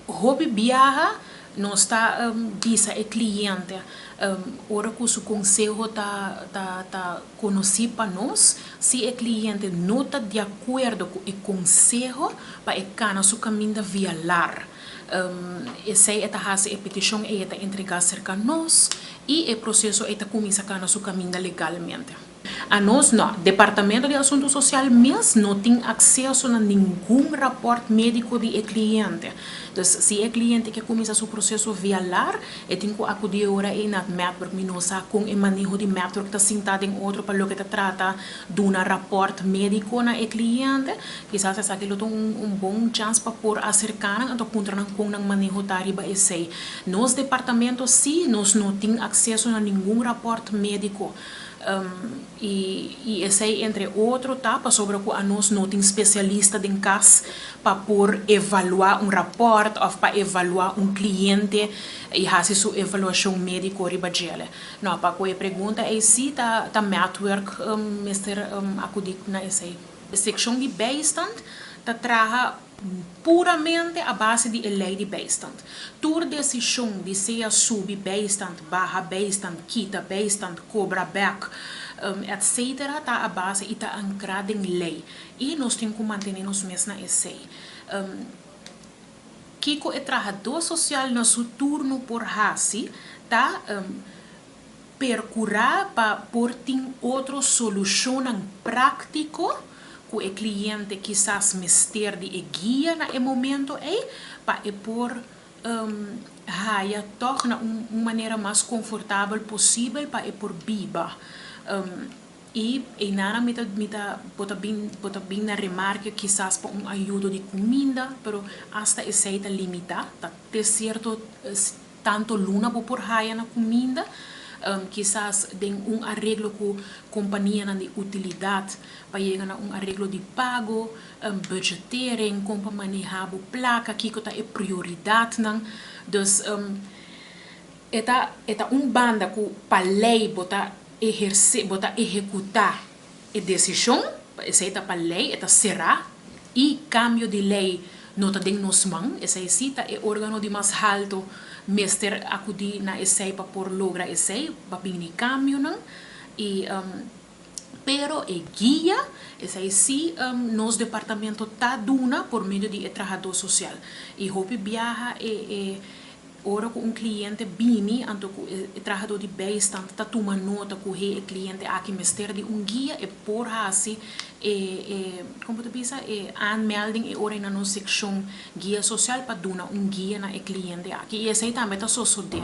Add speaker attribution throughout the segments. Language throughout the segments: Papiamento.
Speaker 1: Hopi biaha nos ta bisa e cliente ora cu su conseho ta ta ta conoci pa nos, si e cliente no ta di acuerdo cu e conseho pa e cana su caminda via lar. Esey e ta haci e peticion ey e ta entrega cerca nos y e proceso ey ta cuminsa cana su caminda legalmente. Anos no. Departamento di Asuntu Sosial mes no tin akseso na ningun rapòrt médiko di e kliente. Dus si e kliente ke kuminsá su proseso via lar, e tin ku akudí e ora ei na Metwerk. Mi no sa kon e maneho di Metwerk ta sintá den otro pa loke ta trata duna rapòrt médiko na e kliente. Kisas esaki lo ta un bon chans pa por aserká nan anto puntra nan kon nan maneho ta riba esei. Nos departamento sí nos no tin akseso na ningun rapòrt médiko. I esei entre otro ta pasobra ku anos no tin spesialista den kas pa por evaluá un rapòrt òf pa evaluá un kliente i hasi su evaluashon médiko riba djele. No, pa ku e pregunta ei sí ta ta Maatwerk mester akudí na esei. Sekshon di Bijstand ta traha Puramente a base di e lei di bijstand. Tur desishon di sea subi bijstand, baha bijstand, kita bijstand, kobra bèk, etc. Ta a base i ta ankrá den lei. I nos tin ku mantené nos mes na esei. Kiko e trahadó sosial na su turno por hasi ta Percurá pa por tin otro solucionnan práctico cu e cliente kisas mester di e guia na e momento ey pa e por haya toch na un manera mas confortabel posibel pa e por biba. Y eynana mi ta mi ta bo ta bin bo ta bin na remarke kisas pa un ayudo di cuminda pero hasta esey ta limita ta te cierto Tanto luna bo por haya na cuminda, kisas den un areglo cu companianan di utilidad pa yega na un areglo di pago, budgetering, con pa maneha bo placa, kico ta e prioridadnan. Dus e ta e ta un banda cu pa ley bo ta eherce, bo ta ehecuta E desishon pa esei ta pa lei, e ta será i kambio di lei no ta den nos man. Esei sí ta e órgano di mas halto mester akudí na esei pa por logra esei, pa bini kambionan. I pero e guia, esei sí nos departamento ta duna por medio di e trahadó sosial. I hopi biaha e e. Ora ku un kliente bini, anto ku e trahadó di bijstand ta tuma nota ku he e kliente aki mester di un guia, e por hasi e e kon bo ta bisa e aanmelding e ora ei na nos sekshon guia sosial pa duna un guia na e kliente aki. I esei tambe ta sosodé.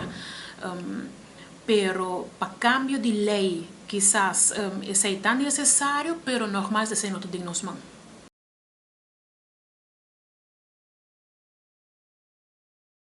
Speaker 1: Pero pa kambio di lei kisas esei ta nesesario, pero nogmaals esei no ta den nos man.